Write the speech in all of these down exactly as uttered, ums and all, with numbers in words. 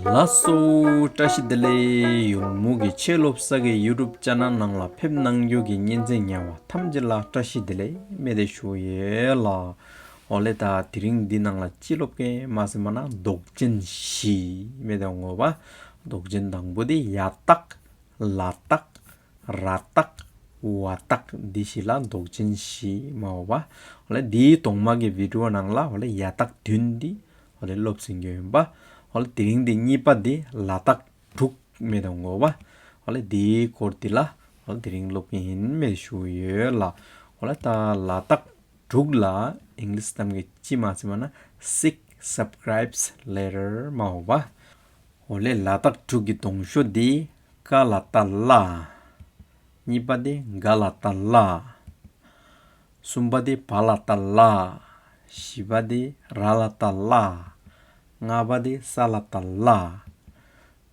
ལགས་སོ། བཀྲ་ཤིས་བདེ་ལེགས། ཡུལ་མུ་གི་ཆོས་སློབ་ས་གི་ཡུ་ཊུབ་ཆེ་ནལ་ནང་ལ་ཕེབས་གནང་རྒྱུ་གི་ཉེ་ཚན་ཉེ་བ་ཐམས་ཅད་ལ་བཀྲ་ཤིས་བདེ་ལེགས་མེ་དེ་ཞུ་ཡོད་ལགས། འོ་ལེ་ད་དེ་རིང་འདི་ནང་ལ་ཅི་སློབ་ཀེ་མ་ཟེར་མ་ན་མདོག་ཅན་བཞི་མེ་དེ་འོང་གོ་བ། མདོག་ཅན་དང་པོ་དེ་ཡ་བཏགས། ལ་བཏགས། ར་བཏགས། ཝ་བཏགས། འདི་བཞི་ལ་མདོག་ཅན་བཞི་མ་འོ་བ། འོ་ལེ་འདིའི་ཐོག་མ་གི་བི་ཌི་ཡོ་ནང་ལ་འོ་ལེ་ཡ་བཏགས་བདུན་འདི་འོ་ལེ་སློབ་ཟིན་རྒྱུ་ཡིན་པ། འོ་ལེ་དེ་རིང་འདི་གཉིས་པ་འདི་ལ་བཏགས་དྲུག་མེ་དེ་འོང་གོ་བ། འོ་ལེ་འདིའི་སྐོར་འདི་ལ་འོ་ལེ་དེ་རིང་སློབ་ཀེ་ཡིན་མེ་ཞུ་ཡོད་ལགས། འོ་ལེ་ད་ལ་བཏགས་དྲུག་ལ་ཨིང་ལིཤ་གཏམ་གི་ཅི་མ་ཟེར་མ་ན་seek subscribes letter མ་འོ་བ། འོ་ལེ་ལ་བཏགས་དྲུག་གི་དང་ཤོས་འདི་ཀ་ལ་བཏགས་ལ། གཉིས་པ་འདི་ག་ལ་བཏགས་གླ། གསུམ་པ་འདི་བ་ལ་བཏགས་བླ། བཞི་པ་འདི་ར་ལ་བཏགས་རླ། ལྔ་པ་འདི་ས་ལ་བཏགས་སླ།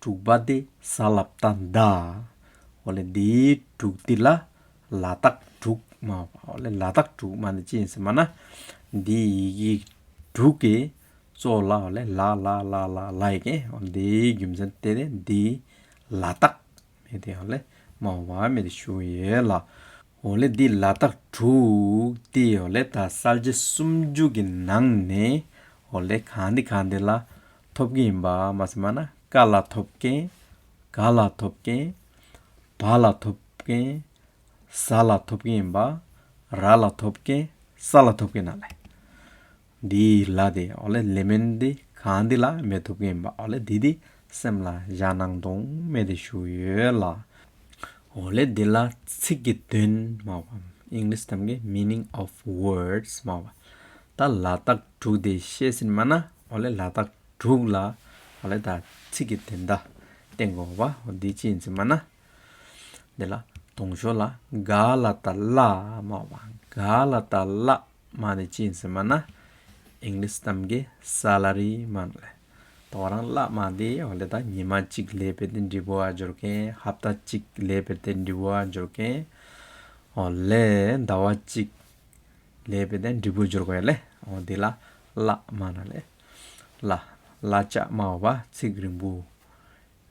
དྲུག་པ་འདི་ཟ་ལ་བཏགས་སྡ། འོ་ལེ་འདི་དྲུག་འདི་ལ་ལ་བཏགས་དྲུག་མ་འོ་བ། འོ་ལེ་ལ་བཏགས་དྲུག་མ་འདི་ཅི་ཡིན་ཟེར་མ་ན་འདི་ཡི་གེ་དྲུག་གི་གཙོ་ལ་འོ་ལེ་ལ་ལ་ལ་ལ་ལ་ཡི་གེ་འོ་འདི་རྒྱུ་མཚན་དེ་ལས་འདི་ལ་བཏགས་མེ་དེ་འོ་ལེ་མ་འོ་བ་མེ་དེ་ཞུ་ཡོད་ལགས། འོ་ལེ་འདི་ལ་བཏགས་དྲུག་འདི་འོ་ལེ་ད་གསལ་བྱེད་སུམ་ཅུ་གི་ནང་ནས་འོ་ལེ་གང་འདི་གང་འདི་ལ་ཐོབ་ཀྱི་ཡིན་པ་མ་ཟེར་མ་ན་ཀ་ལ་ཐོབ་ཀེན། ག་ལ་ཐོབ་ཀེན། བ་ལ་ཐོབ་ཀེན། ཟ་ལ་ཐོབ་ཀེན་ཡིན་པ། ར་ལ་ཐོབ་ཀེན། ས་ལ་ཐོབ་ཀེན་ན་ལེ། འདི་ལ་དེ་འོ་ལེ་ལེ་མེན་འདི་གང་འདི་ལ་མེ་ཐོབ་ཀེན་ཡིན་པ། འོ་ལེ་འདི་འདི་སེམས་ལ་བཞག་གནང་དོང་མེ་དེ་ཞུ་ཡོད་ལགས། འོ་ལེ་འདི་ལ་ཚིག་གི་དོན་མ་འོ་བ། ཨིང་ལིཤ་གཏམ་གི་meaning of words མ་འོ་བ། ད་ལ་བཏགས་དྲུག་དེ་ཤེས་ཟིན་མ་ན་འོ་ལེ་ལ་བཏགས་དྲུག་ལ་འོ་ལེ་ད་ཚིག་གི་དོན་དག་བསྟན་དགོས་པ། འོ་འདི་ཅི་ཡིན་ཟེར་མ་ན། འདི་ལ་དང་ཤོས་ལ་ག་ལ་བཏགས་གླ་མ་འོ་བ། ག་ལ་བཏགས་གླ་མ་འདི་ཅི་ཡིན་ཟེར་མ་ན་ཨིང་ལིཤ་གཏམ་གི་སེ་ལ་རི་མ་ན་ལེ། ད་འོ་རང་གླ་མ་འདི་འོ་ལེ་ད་ཉི་མ་གཅིག་ལས་པ་དེ་འགྲིག་པོ་ཨ་འབྱོར་ཀེན། ཧབ་ཏ་གཅིག་ལས་པ་དེ་འགྲིག་པོ་ཨ་འབྱོར་ཀེན། འོ་ལེ་ཟླ་བ་གཅིག་ལས་པ་དེ་འགྲིག་པོ་འབྱོར་གོ་ཡ་ལེ། འོ་འདི་ལ་གླ་མ་ན་ལེ། གླ་གླ་ཆ་མ་འོ་བ་ཚིག་རིང་པོ་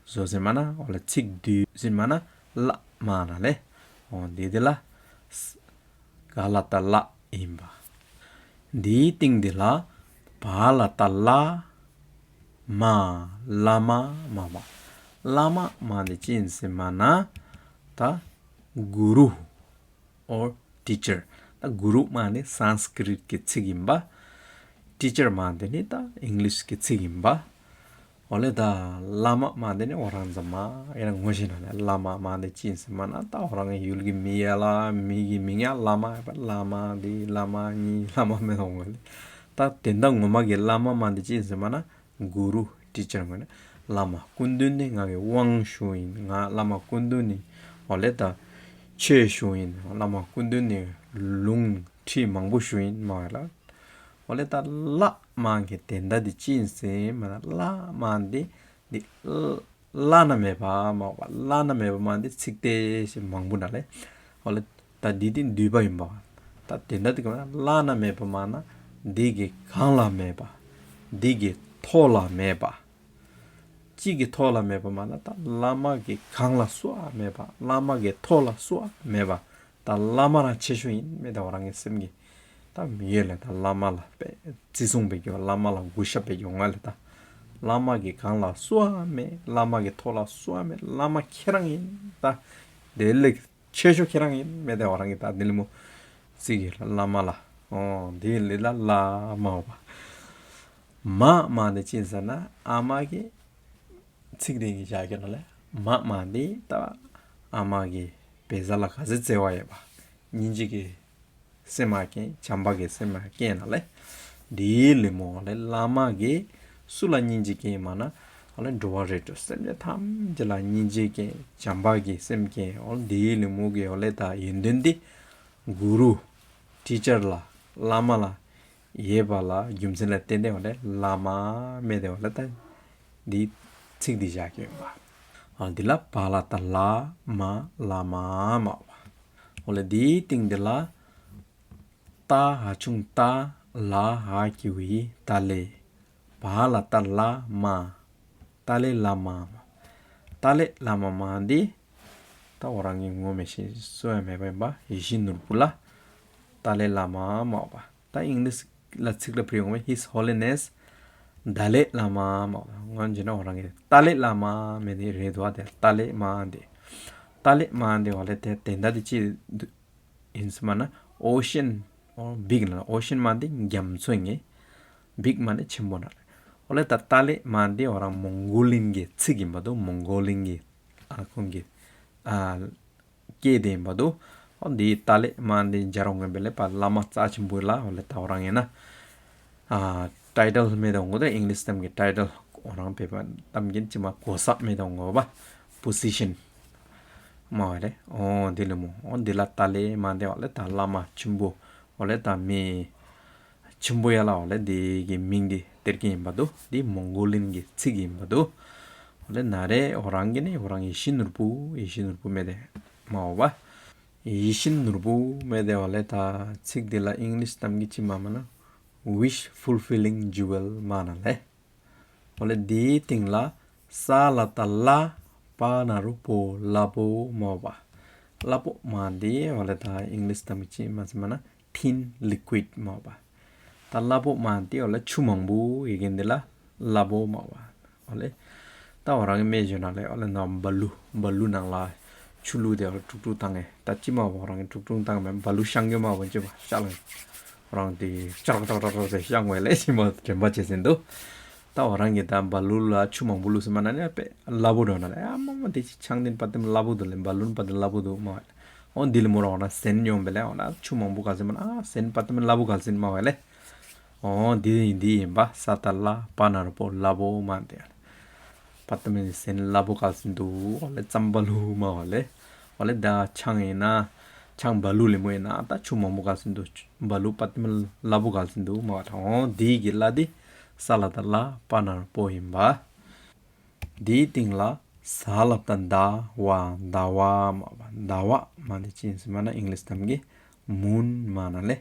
བཟོ་ཟིན་མ་ན་འོ་ལེ་ཚིག་བསྡུས་ཟིན་མ་ན་གླ་མ་ན་ལེ། འོ་འདི་འདི་ལ་ག་ལ་བཏགས་གླ་ཡིན་པ། འདིའི་སྟེང་འདི་ལ་བ་ལ་བཏགས་བླ་མ། བླ་མ་མ་འོ་བ། བླ་མ་མ་འདི་ཅི་ཡིན་ཟེར་མ་ན་ད་གུ་རུ། or teacher། ད་གུ་རུ་མ་ནི་སཾསྐྲྀཏ་གི་ཚིག་ཡིན་པ། ཊི་ཅར་མ་དེ་ནི་ད་ཨིང་ལིཤ་གི་ཚིག་ཡིན་པ། འོ་ལེ་ད་བླ་མ་མ་དེ་ནི་འོ་རང་ཙམ་མ་ཡང་ན་ངོ་ཤེས་ན་ལེ། བླ་མ་མ་དེ་ཅི་ཡིན་ཟེར་མ་ན་ད་འོ་རང་གི་ཡུལ་གྱི་མི་ཡ་ལ་མི་གི་མིང་ཡ་བླ་མ་ཡ་པ། བླ་མ་དེ་བླ་མ་གཉིས་བླ་མ་མེད་འོང་གོ་ལེ། ད་དོན་དག་ངོ་མ་གི་བླ་མ་མ་དེ་ཅི་ཡིན་ཟེར་མ་ན་གུ་རུ། ཊི་ཅར་ངོས་ནས་བླ་མ་སྐུ་མདུན་ནི་ང་གི་དབང་ཞུ་ཡིན། ང་བླ་མ་སྐུ་མདུན་ནི་འོ་ལེ་ད་ཆོས་ཞུ་ཡིན། བླ་མ་སྐུ་མདུན་ནི་ལུང་ཁྲིད་མང་པོ་ཞུ་ཡིན་མ་ལ། འོ་ལེ་ད་བླ་མ་གི་དོན་དག་འདི་ཅི་ཡིན་ཟེར་མ་ན་བླ་མ་འདི་འདི་བླ་ན་མེད་པ་མ་འོ་བ། བླ་ན་མེད་པ་མ་འདི་ཚིག་དེ་ཞེས་མང་པོ་ན་ལེ། འོ་ལེ་ད་འདི་འདི་འདུས་པ་ཡིན་པ། ད་དོན་དག་འདི་ག་མ་ན་བླ་ན་མེད་པ་མ་ན་འདི་གི་གང་ལ་མེད་པ། འདི་གི་ཐོག་ལ་མེད་པ། གཅིག་གི་ཐོག་ལ་མེད་པ་མ་ན་ད་བླ་མ་གི་གང་ལ་སུ་ཡང་མེད་པ། བླ་མ་གི་ཐོག་ལ་སུ་ཡང་མེད་པ། ད་བླ་མ་རང་ཆེ་ཤོས་ཡིན་མེད་ད་འོ་རང་གི་སེམས་ཀྱི་ད་མི་ཡོད་ལེ། ད་བླ་མ་ལ་བརྩི་སྲུང་བེད་ཀྱི་བླ་མ་ལ་གུས་ཞབས་བེད་ཀྱི་ང་ལེ། ད་བླ་མ་གི་གང་ལ་སུ་ཡང་མེད། བླ་མ་གི་ཐོག་ལ་སུ་ཡང་མེད། བླ་མ་ཁྱེད་རང་ཡིན། ད་དེ་ལས་ཆེ་ཤོས་ཁྱེད་རང་ཡིན་མེད་ད་འོ་རང་གི་ད་འདི་ལེ་མོ་ཚིག་གི་བླ་མ་ལ། འོ་འདི་ལེ་ད་བླ་མ་འོ་བ། མ་མ་འདི་ཅི་ཡིན་ཟེར་ན་ཨ་མ་གི་ཚིག་འདི་གི་བཞག་གི་ན་ལེ། མ་མ་འདི་ད་ཨ་མ་གི་བེ་ཟ་ལ་ག་ཟེ་བརྩེ་བ་ཡོད་པ། སྙིང་རྗེ་གི་སེམས་མ་སྐྱེས། བྱམས་པ་གི་སེམས་མ་སྐྱེས་ན་ལེ། འདི་ལེ་མོ་ལེ་བླ་མ་གི་སུ་ལ་སྙིང་རྗེ་སྐྱེས་མ་ན་འོ་ལེ་འགྲོ་བ་རིགས་དྲུག་སེམས་ཅན་ཐམས་ཅད་ལ་སྙིང་རྗེ་སྐྱེས། བྱམས་པ་གི་སེམས་སྐྱེས། འོ་ལེ་འདི་ལེ་མོ་གི་འོ་ལེ་ད་ཡོན་ཏན་འདི་གུ་རུ། ཊི་ཅར་ལ་བླ་མ་ལ་ཡོད་པ་ལ་རྒྱུ་མཚན་ལ་བརྟེན་ཏེ་འོ་ལེ་བླ་མ་མེད་དེ་འོ་ལེ་ད་འདི་ཚིག་འདི་བཞག་གི་ཡོད་པ། འོ་འདི་ལ་བ་ལ་བཏགས་བླ་མ་བླ་མ་མ་འོ་བ། འོ་ལེ་འདིའི་སྟེང་འདི་ལ་ཏ་འ་ཆུང་ཏ་ལ་འ་གི་གུ་ཏ་ལེ། བ་ལ་བཏགས་བླ་མ། ཏཱ་ལའི་བླ་མ། ཏཱ་ལའི་བླ་མ་མ་འདི་ད་འོ་རང་གི་ངོ་མེད་ཤེས་སོ་ཡ་མེད་པ་ཨིན་པ། ཡིད་བཞིན་ནོར་བུ་ལ་ཏཱ་ལའི་བླ་མ་མ་འོ་པ། ད་ཨིང་ལིཤ་ལ་ཚིག་ལ་ཕི་ཡོང་བ། His Holiness Dalai Lama མ་འོ་པ། ང་འཇོན་ན་འོ་རང་གི་ཏཱ་ལའི་བླ་མ་མེན་ཏེ་རེད་དོ་ཨ། ཏཱ་ལའི་མ་འདི། ཏཱ་ལའི་མ་འདི་འོ་ལེ་ཏེ་ཏེ་ད་འདི་ཅི་ཨིན་སི་མ་ན་ཨོ་ཤན་ཨོ་བིག་ན་ཨོ་ཤན་མ་འདི་རྒྱ་མཚོ་ཨིན་གི། བིག་མ་འདི་ཆེན་པོ་ན་ལེ། འོ་ལེ་ད་ཏཱ་ལའི་མ་འདི་འོ་རང་མོང་གོ་ལིན་གི་ཚིག་ཨིན་པ་དུ། མོང་གོ་ལིན་གི་ཨ་ཁོང་གི་ཨ་སྐད་དེ་ཨིན་པ་དུ། འོ་འདི་ཏཱ་ལའི་མ་འདི་ཇ་རོང་ངེ་བེ་ལེ་པ་བླ་མ་རྩ་ཆེན་པོ་ལ་འོ་ལེ་ད་འོ་རང་ཨིན་ན། ཨ་ཊའི་ཊལ་མེ་དོང་གོ་ཏེ་ཨིང་ལིཤ་ཏམ་གི་ཊའི་ཊལ་འོ་རང་པེ་པ་ཏམ་གིན་ཅི་མ་གོ་ས་མེ་དོང་གོ་པ། པོ་སི་ཤན་མ་བ་ལེ། འོ་འདི་ལེ་མོ་འོ་འདི་ལ་ཏཱ་ལའི་མ་འདི་འོ་ལེ་ད་བླ་མ་ཆེན་པོ་འོ་ལེ་ད་མི་ཆེན་པོ་ཡ་ལ་འོ་ལེ་འདི་གི་མིང་འདི་ཏེར་གི་ཨིན་པ་དུ། འདི་མོང་གོ་ལིན་གི་ཚིག་ཨིན་པ་དུ། འོ་ལེ་ན་རེ་འོ་རང་གི་ནི་འོ་རང་ཡིད་བཞིན་ནོར་བུ་ཡིད་བཞིན་ནོར་བུ་མེ་དེ་མ་བ་པ། ཡིད་བཞིན་ནོར་བུ་མེ་དེ་འོ་ལེ་ད་ཚིག་འདི་ལ་ཨིང་ལིཤ་ཏམ་གི་ཅི་མ་མ་ན་wish fulfilling jewel མ་ན་ལེ། འོ་ལེ་འདིའི་སྟེང་ལ་ས་ལ་ཏ་ལ་པ་ན་རོ་པོ་ལ་པོ་མ་བ་པ། ལ་པོ་མ་འདི་འོ་ལེ་ད་ཨིང་ལིཤ་ཏམ་གི་ཅི་མ་ཟེར་མ་ན་thin liquid མ་བ་པ། ད་ལ་པོ་མ་འདི་འོ་ལེ་ཆུ་མང་པོ་ཡི་གེ་འདི་ལ་ལ་པོ་མ་བ་པ། འོ་ལེ་ད་འོ་རང་གི་མེ་ཞོ་ན་ལེ་འོ་ལེ་ན་བ་ལུ་བ་ལུ་ནང་ལ་ཆུ་ལུ་དེ་འོ་ལེ་དཀྲུག་དཀྲུག་བཏང་ངེ་ད་ཅི་མ་བ་འོ་རང་གི་དཀྲུག་དཀྲུག་བཏང་མེ་བ་ལུ་ཤང་གི་མ་བ་ཅི་བ་ཤ་ལ་འོ་རང་དེ་ཅག་ཅག་ཅག་ཅག་དེ་ཤང་བས་ལེ་ཅི་མ་དྲན་པ་བྱེད་ཟིན་དུ། ད་འོ་རང་གི་ད་བ་ལུ་ལ་ཆུ་མང་པོ་ལུ་སི་མ་ན་ནི་པེ་ལ་པོ་འགྲོ་ན་ལེ། ཨ་མ་མ་དེ་ཅི་ཆང་དེ་པ་ཏི་མ་ལ་པོ་དུ་ལེ། བ་ལུ་པ་ཏི་ལ་པོ་དུ་མ་བ་ལེ། འོ་འདི་ལེ་མོ་རང་འོ་ན་སེན་ཉོམ་བེ་ལེ་འོ་ན་ཆུ་མང་པོ་གལ་སི་མ་ན་ཨ་སེན་པ་ཏི་མ་ལ་པོ་གལ་སི་མ་བ་ལེ། འོ་འདི་འདི་ཨིན་པ། ས་ཏ་ལ་པ་ན་རོ་པོ་ལ་པོ་མ་འདི་པ་ཏི་མ་སེན་ལ་པོ་གལ་སི་དུ་འོ་ལེ་ཙམ་བ་ལུ་མ་བ་ལེ། འོ་ལེ་ད་ཆང་ཨིན་ན་ཆང་བ་ལུ་ལེ་མོ་ཨིན་ན་ད་ཆུ་མང་པོ་གལ་སི་དུ་བ་ལུ་པ་ཏི་མ་ལ་པོ་གལ་སི་དུ་མ་བ་ད། འོ་འདི་གི་ལ་འདི་ས་ལ་ཏ་ལ་པ་ན་རོ་པོ་ཨིན་པ། འདིའི་སྟེང་ལ་ས་ལ་ཏ་ཟླ་བ་ཟླ་བ་མ་བ་ཟླ་བ་མ་འདི་ཅི་ཨིན་སི་མ་ན་ཨིང་ལིཤ་ཏམ་གི་མུན་མ་ན་ལེ།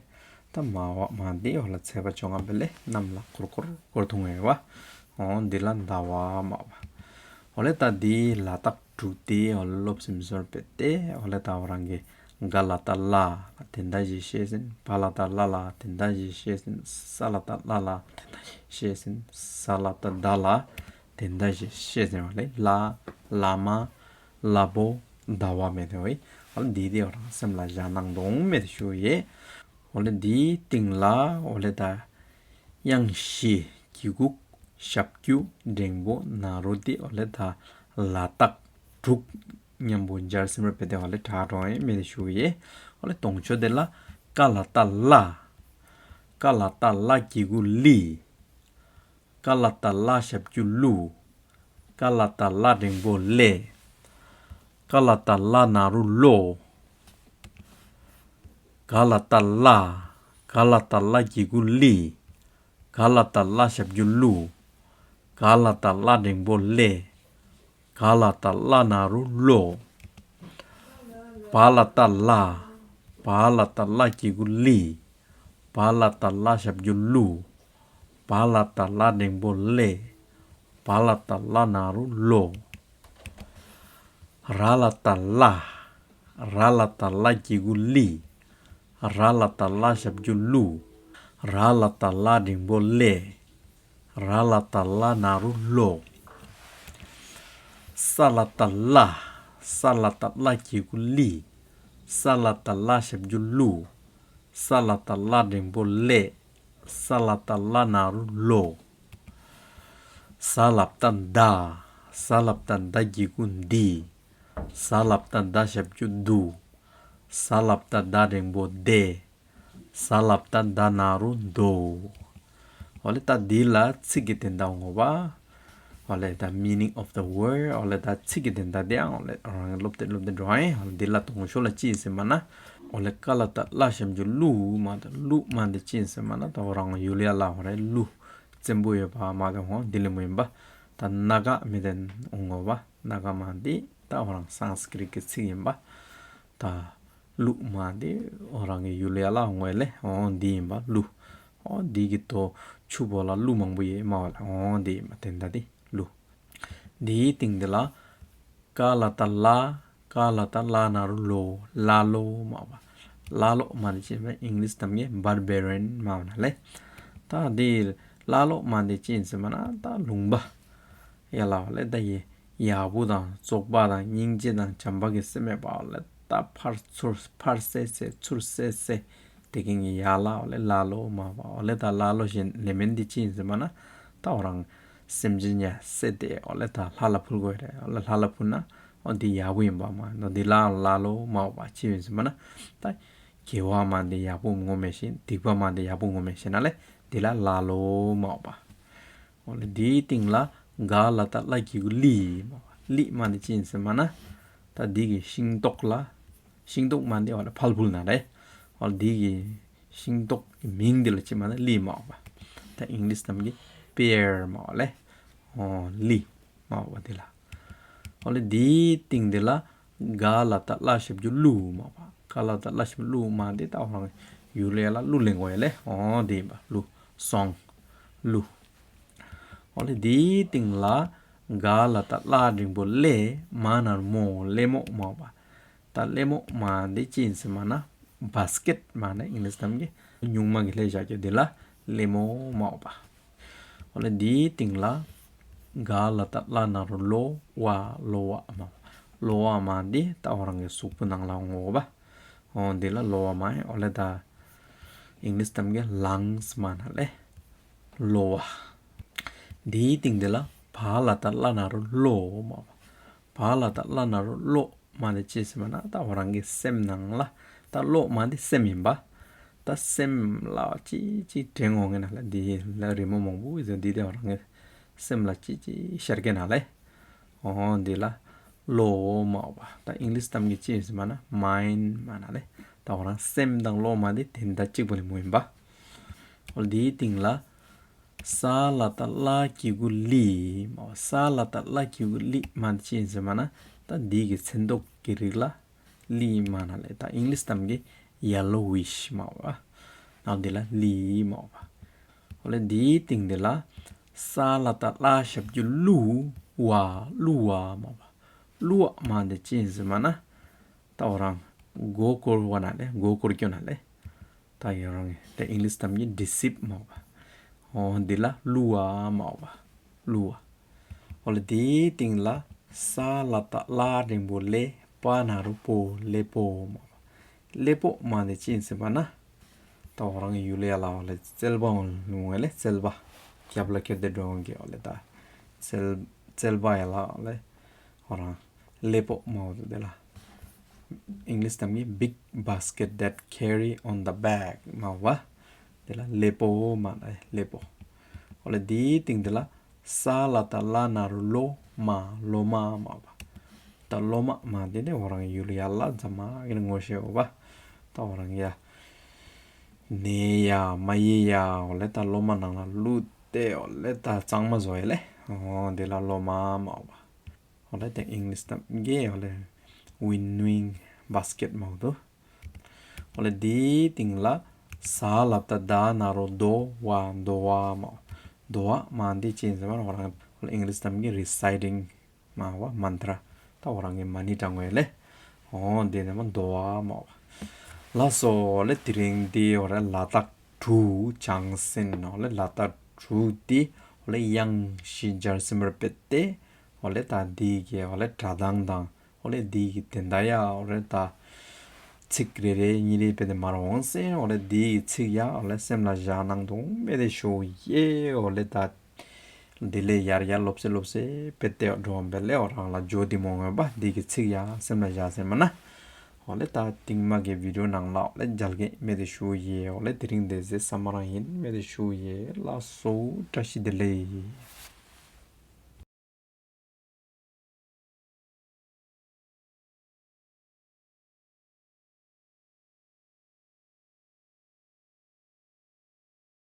ད་མ་བ་མ་འདི་འོ་ལ་ཚེས་པ་བཅོ་ལྔ་བེ་ལེ་གནམ་ལ་ཀོར་ཀོར་ཀོར་ཐུང་ངེ་བ། འོ་འདི་ལ་ཟླ་བ་མ་བ། འོ་ལེ་ད་འདི་ལ་དག་དྲུག་དེ་འོ་ལེ་ལོབ་སིམ་སོར་པེ་ཏེ་འོ་ལེ་ད་འོ་རང་གི་ག་ལ་ཏ་ལ་ཏེན་ད་ཞེས་ཤེས་ཟིན། པ་ལ་ཏ་ལ་ལ་ཏེན་ད་ཞེས་ཤེས་ཟིན། ས་ལ་ཏ་ལ་ལ་ཏེན་ད་ཞེས་ཤེས་ཟིན། ས་ལ་ཏ་ཟླ་ལ་ཏེན་ད་ཞེས་ཤེས་ཟིན་བ་ལེ། ལ་བླ་མ་ལ་པོ་ཟླ་བ་མེ་དེ་བ་ཨིན། འོ་ལེ་འདི་དེ་འོ་རང་སེམས་ལ་བཞག་གནང་དོང་མེ་དེ་ཞུ་ཡེ། འོ་ལེ་འདིའི་སྟེང་ལ་འོ་ལེ་ད་དབྱངས་བཞི་གི་གུག་ཞབས་ཀྱུ་འགྲེང་པོ་ན་རོ་དེ་འོ་ལེ་ད་ལ་དག་དྲུག་ཉམ་པོ་སྦྱར་སིམ་ར་པེ་དེ་འོ་ལེ་དྲག་དྲོ་ཨིན་མེ་དེ་ཞུ་ཡེ། འོ་ལེ་དོང་ཆོ་དེ་ལ་ཀ་ལ་ཏ་ལ། ཀ་ལ་ཏ་ལ་གི་གུག་ལི། ཀ་ལ་ཏ་ལ་ཞབས་ཀྱུ་ལུ། ཀ་ལ་ཏ་ལ་འགྲེང་པོ་ལེ། ཀ་ལ་ཏ་ལ་ན་རོ་ལོ། ག་ལ་ཏ་ལ། ག་ལ་ཏ་ལ་གི་གུག་ལི། ག་ལ་ཏ་ལ་ཞབས་ཀྱུ་ལུ། ག་ལ་ཏ་ལ་འགྲེང་པོ་ལེ། ག་ལ་ཏ་ལ་ན་རོ་ལོ། བ་ལ་ཏ་ལ། བ་ལ་ཏ་ལ་གི་གུག་ལི། བ་ལ་ཏ་ལ་ཞབས་ཀྱུ་ལུ། བ་ལ་ཏ་ལ་འགྲེང་པོ་ལེ། བ་ལ་ཏ་ལ་ན་རོ་ལོ། ར་ལ་ཏ་ལ། ར་ལ་ཏ་ལ་གི་གུག་ལི། ར་ལ་ཏ་ལ་ཞབས་ཀྱུ་ལུ། ར་ལ་ཏ་ལ་འགྲེང་པོ་ལེ། ར་ལ་ཏ་ལ་ན་རོ་ལོ། ས་ལ་ཏ་ལ། ས་ལ་ཏ་ལ་གི་གུག་ལི། ས་ལ་ཏ་ལ་ཞབས་ཀྱུ་ལུ། ས་ལ་ཏ་ལ་འགྲེང་པོ་ལེ། ས་ལ་ཏ་ལ་ན་རོ་ལོ། ཟ་ལ་བཏགས་ཟླ། ཟ་ལ་བཏགས་ཟླ་གི་གུ་འདི། ཟ་ལ་བཏགས་ཟླ་ཞབས་ཀྱུ་འདུ། ཟ་ལ་བཏགས་ཟླ་འགྲེང་པོ་འདེ། ཟ་ལ་བཏགས་ཟླ་ན་རོ་འདོ། འོ་ལེ་ད་འདི་ལ་ཚིག་གི་དོན་དག་འོང་གོ་བ། འོ་ལེ་ད་meaning of the word འོ་ལེ་ད་ཚིག་གི་དོན་དག་འདི་ཡང་འོ་ལེ་རང་སློབ་དེབ་སློབ་དེབ་འགྲོ་ཡིན། འོ་ལེ་འདི་ལ་དོན་ཤོ་ལ་ཅི་ཡིན་ཟེར་མ་ན། འོ་ལེ་ཀ་ལ་བཏགས་ཀླ་ཞབས་ཀྱུ་ཀླུ་མ་ད་ཀླུ་མ་འདི་ཅི་ཡིན་ཟེར་མ་ན་ད་འོ་རང་ཡུལ་ཡ་ལ་འོ་རེ་ཀླུ་བཙན་པོ་ཡོད་པ་མ་ད་འོ་འདི་ལེ་མོ་ཡིན་པ། ད་ནཱ་ག་མི་དོན་འོང་གོ་བ། ནཱ་ག་མ་འདི་ད་འོ་རང་སཾསྐྲྀཏ་གི་ཚིག་ཡིན་པ། ད་ཀླུ་མ་འདི་འོ་རང་གི་ཡུལ་ཡ་ལ་འོང་གོ་ལེ། འོ་འདི་ཡིན་པ་ཀླུ། འོ་འདི་གི་དོ་ཆུ་བོ་ལ་ཀླུ་མང་པོ་ཡོད་མ་བ་ལ་འོ་འདི་ཡིན་པ་དོན་དག་འདི་ཀླུ། དེའི་སྟེང་དེ་ལ་ཀ་ལ་བཏགས་ཀླ། ཀ་ལ་བཏགས་ཀླ་ན་རོ་ཀློ། ཀླ་ཀློ་མ་པ། ཀླ་ཀློ་མ་དེ་ཅི་ཨིན་ལིཤ་ཏམ་གི་བར་བེ་རན་མ་པ་ན་ལེ། ད་དེ་ཀླ་ཀློ་མ་དེ་ཅི་ཨིན་ཟེར་མ་ན་ད་ལུང་པ་ཡ་ལ་བ་ལེ། ད་ཡ་ཡག་པོ་དང་བཙོག་པ་དང་སྙིང་རྗེ་དང་བྱམས་པ་གི་སེམས་མེད་པ་ལེ། ད་ཕར་ཚུར་ཕར་བསད་བསད་ཚུར་བསད་བསད། དེ་གིན་གི་ཡ་ལ་བ་ལེ་ཀླ་ཀློ་མ་པ། འོ་ལེ་ད་ཀླ་ཀློ་ཞེས་ལེ་མིན་དེ་ཅི་ཨིན་ཟེར་མ་ན་ད་འོ་རང་སེམས་ཅན་ཡ་བསད་དེ་འོ་ལེ་ད་ལྷ་ལ་ཕུལ་དགོས་རེད། འོ་ལེ་ལྷ་ལ་ཕུལ་ན་འོ་དེ་ཡག་པོ་ཨིན་པ་མ་ནོ། དེ་ལ་ཀླ་ཀློ་མ་པ་ཅི་ཨིན་ཟེར་མ་ན་ད་དགེ་བ་མ་དེ་ཡག་པོ་ངོ་མེད་ཤེས། སྡིག་པ་མ་དེ་ཡག་པོ་ངོ་མེད་ཤེས་ན་ལེ་དེ་ལ་ཀླ་ཀློ་མ་པ། འོ་ལེ་དེའི་སྟེང་ལ་ག་ལ་བཏགས་གླ་གི་གུ་གླི་མ་པ། གླི་མ་དེ་ཅི་ཨིན་ཟེར་མ་ན་ད་དེ་གི་ཤིང་ཏོག་ལ་ཤིང་ཏོག་མ་དེ་འོ་ལེ་ཕལ་ཕུལ་ན་ལེ། འོ་ལེ་དེ་གི་ཤིང་ཏོག་གི་མིང་དེ་ལ་ཅི་མ་ན་གླི་མ་པ། ད་ཨིན་ལིཤ་ཏམ་གི་པེར་མ་པ་ལེ། འོ་གླི་མ་པ་དེ་ལ། འོ་ལེ་དེའི་སྟེང་དེ་ལ་ག་ལ་བཏགས་ཀླ་ཞབས་ཀྱུ་ཀླུ་མ་པ། ག་ལ་བཏགས་ཀླ་ཞབས་ཀྱུ་ཀླུ་མ་དེ་ད་འོ་རང་ཡུལ་ལ་ཡ་ལ་ཀླུ་ལེན་དགོས་ཡ་ལེ། འོ་དེ་ཨིན་པ་ཀླུ་སོང་ཀླུ། འོ་ལེ་དེའི་སྟེང་ལ་ག་ལ་བཏགས་ཀླ་འགྲེང་བུ་ཀླེ་མ་ན་རོ་མོ། ཀླེ་མོ་མ་པ། ད་ཀླེ་མོ་མ་དེ་ཅི་ཨིན་ཟེར་མ་ན་བཱ་སི་ཀེཊ་མ་ན་ཨིན་ལིཤ་ཏམ་གི་སྨྱུག་མ་གི་ལྷེ་བཞག་གི་དེ་ལ་ཀླེ་མོ་མ་པ། འོ་ལེ་དེའི་སྟེང་ལ་ག་ལ་བཏགས་ཀླ་ན་རོ་ཀློ་བ། ཀློ་བ་མ་པ། ཀློ་བ་མ་དེ་ད་འོ་རང་གི་གཟུགས་པོ་ནང་ལ་འོང་གོ་པ། འོ་དེ་ལ་ཀློ་བ་མ། འོ་ལེ་ད་ཨིན་ལིཤ་ཏམ་གི་ལངས་མ་ན་ལེ་ཀློ་བ། དེའི་སྟེང་དེ་ལ་བ་ལ་བཏགས་བླ་ན་རོ་བློ་མ་པ། བ་ལ་བཏགས་བླ་ན་རོ་བློ་མ་དེ་ཅི་ཟེར་མ་ན་ད་འོ་རང་གི་སེམས་ནང་ལ། ད་བློ་མ་དེ་སེམས་ཨིན་པ། ད་སེམས་ལ་ཅི་ཅི་དྲན་འོང་གི་ན་ལེ། དེ་ལ་རི་མོ་མང་པོ་ཡོད་དེ་དེ་འོ་རང་གི་སེམས་ལ་ཅི་ཅི་ཤར་གི་ན་ལེ། འོ་དེ་ལ་བློ་མ་པ། ད་ཨིན་ལིཤ་ཏམ་གི་ཅི་ཨིན་ཟེར་མ་ན་མའིན་མ་ན་ལེ། ད་འོ་རང་སེམས་དང་བློ་མ་དེ་དོན་དག་གཅིག་པོ་ལེ་མོ་ཨིན་པ། འོ་དེའི་སྟེང་ལ་ས་ལ་བཏགས་སླ་གི་གུ་སླི་མ་པ། ས་ལ་བཏགས་སླ་གི་གུ་སླི་མ་དེ་ཅི་ཨིན་ཟེར་མ་ན་ད་དེ་གི་ཚོན་མདོག་གི་རིགས་ལ་སླི་མ་ན་ལེ། ད་ཨིན་ལིཤ་ཏམ་གི་ཡེ་ལོ་ཝིཤ་མ་པ། ནའོ་དེ་ལ་སླི་མ་པ། འོ་ལེ་དེའི་སྟེང་དེ་ལ་ས་ལ་བཏགས་སླ་ཞབས་ཀྱུ་སླུ་བ། སླུ་བ་མ་པ། སླུ་བ་མ་དེ་ཅི་ཨིན་ཟེར་མ་ན་ད་འོ་རང་མགོ་སྐོར་བ་ན་ལེ། མགོ་སྐོར་རྒྱུ་ན་ལེ། ད་ཡོ་རང་ད་ཨིང་ལིཤ་གཏམ་གྱི་ཌི་སིབ་མ་བ། འོ་འདི་ལ་བསླུ་བ་མ་བ། བསླུ་བ། འོ་ལེ་དེའི་སྟེང་ལ་ས་ལ་བཏགས་སླ་འགྲེང་བུ་སླེ། པ་ན་རོ་པོ། སླེ་པོ་མ་བ། སླེ་པོ་མ་དེ་ཅི་ཨིན་ཟེར་བ་ན། ད་འོ་རང་ཡུལ་ལ་ཡ་ལ་འོ་ལེ་རྩལ་པ་འོང་ལུང་བ་ལེ་རྩལ་པ། རྒྱབ་ལ་ཁྱེར་ཏེ་འགྲོ་འོང་གི་འོ་ལེ་ད། རྩལ་རྩལ་པ་ཡ་ལ་འོ་ལེ། འོ་རང་སླེ་པོ་མ་བ་དེ་ལ། ཨིང་ལིཤ་གཏམ་གྱི་big basket that carry on the back མ་བ། དེ་ལ་སླེ་པོ་མ་ལ་སླེ་པོ། འོ་ལེ་དེའི་སྟེང་དེ་ལ་ས་ལ་བཏགས་སླ་ན་རོ་སློ་མ། སློ་མ་མ་བ། ད་སློ་མ་མ་དེ་ནི་འོ་རང་ཡུལ་ཡ་ལ་རྫ་མ་གི་ནི་ངོ་ཤེས་འོ་བ། ད་འོ་རང་ཡ་ནེ་ཡ་མ་ཡེ་ཡ་འོ་ལེ་ད་སློ་མ་ནང་ལ་བླུགས་ཏེ་འོ་ལེ་ད་གཙང་མ་བཟོ་ཡ་ལེ། འོ་དེ་ལ་སློ་མ་མ་བ། འོ་ལེ་དེ་ཨིང་ལིཤ་གཏམ་གྱི་འོ་ལེ་ཝིན་ནོ་ཝིང་བཱ་སི་ཀེཊ་མ་བ་དུ། འོ་ལེ་དེའི་སྟེང་ལ་ས་ལ་བཏགས་སྡ་ན་རོ་སྡོ་བ། སྡོ་བ་མ་བ། སྡོ་བ་མ་དེ་ཅི་ཨིན་ཟེར་བ་ན་འོ་རང་འོ་ལེ་ཨིང་ལིཤ་གཏམ་གྱི་རི་སའི་ཊིང་མ་བ་མན་ཏྲ། ད་འོ་རང་གི་མ་ཎི་བགྲང་བ་ལེ། འོ་དེ་ནི་མ་སྡོ་བ་མ་བ། ལགས་སོ་འོ་ལེ་དེ་རིང་འདི་འོ་ར་ལ་དྭགས་འབྲུག་བྱང་སེམས་འོ་ལེ་ལ་དྭགས་འབྲུག་འདི་འོ་ལེ་དབྱངས་བཞི་སྦྱར་སེམས་པར་བེད་དེ་འོ་ལེ་ད་འདི་གི་འོ་ལེ་སྒྲ་གདངས་དང་འོ་ལེ་འདི་གི་དོན་དག་ཡ་འོ་ལེ་ད་ཚིག་རེ་རེ་གཉིས་རེ་བེད་དེ་མར་འོང་སེ་འོ་ལེ་འདི་གི་ཚིག་ཡ་འོ་ལེ་སེམས་ལ་བཞག་གནང་དུ་མེད་དེ་ཞུ་ཡེ། འོ་ལེ་ད་འདི་ལེ་ཡར་ཡར་ལོབས་སེ་ལོབས་སེ་བེད་དེ་འགྲོ་བ་ལེ་འོ་རང་ལ་འཇོ་དེ་མོ་འོང་བ་འདི་གི་ཚིག་ཡ་སེམས་ལ་བཞག་སེ་མ་ན། འོ་ལེ་ད་རྟིང་མ་གི་བི་ཌིའོ་ནང་ལ་འོ་ལེ་མཇལ་གི་མེད་དེ་ཞུ་ཡེ། འོ་ལེ་དེ་རིང་དེ་ཟེར་ས་མ་རང་ཡིན་མེད་དེ་ཞུ་ཡེ། ལགས་སོ་བཀྲ་ཤིས་བདེ་ལེགས།